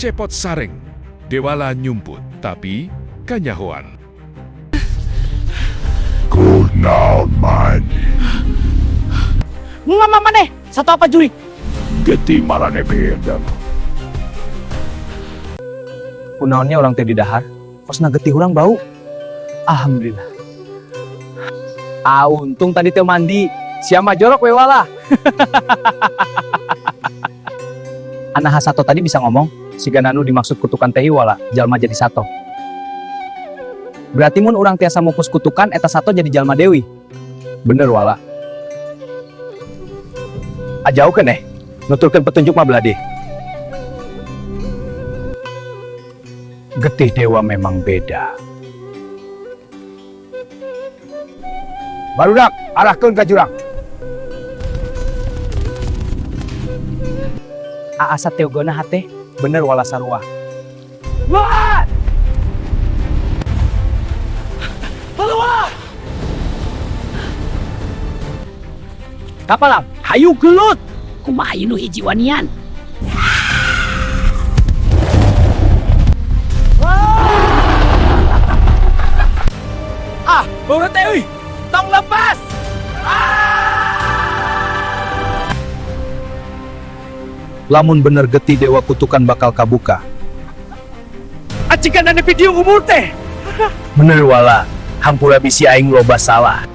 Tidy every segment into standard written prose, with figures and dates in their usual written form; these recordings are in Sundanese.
Cepot sareng Dewala nyumput, tapi kanyahoan. Kunaon maneh? Mama maneh, sato apa jurig? Getih maraneh beda. Kunaonnya urang teh di dahar, kosna getih urang bau. Alhamdulillah. Ah, untung tadi teh mandi. Sia mah jorok we, Wala. Anaha sato tadi bisa ngomong, siga nu dimaksud kutukan teh, Wala, jalma jadi sato. Berarti mun urang tiasa mupus kutukan eta sato jadi jalma deui. Bener, Wala. Ajaukeun eh, nuturkeun petunjuk mah beladi. Getih dewa memang beda. Barudak, arahkeun ka jurang. Asa teu geunah hate, bener Wala sarua. Wah! Keluar! Kapalang, hayu gelut. Kumaha ieu nu hiji wanian? Ah, bau teh euy. Tong lepas. Lamun bener getih dewa kutukan bakal kabuka. Acikan ane video umur teh. Bener, Wala, hampura bisi aing loba salah.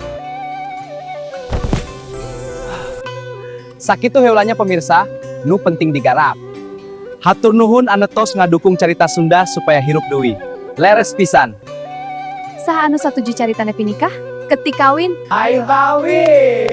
Sakitu heulanya pemirsa, nu penting digarap. Hatur nuhun anu tos ngadukung Carita Sunda supaya hirup deui. Leres pisan. Saha anu satuju carita nepi nikah? Ketik kawin. Ayo kawin.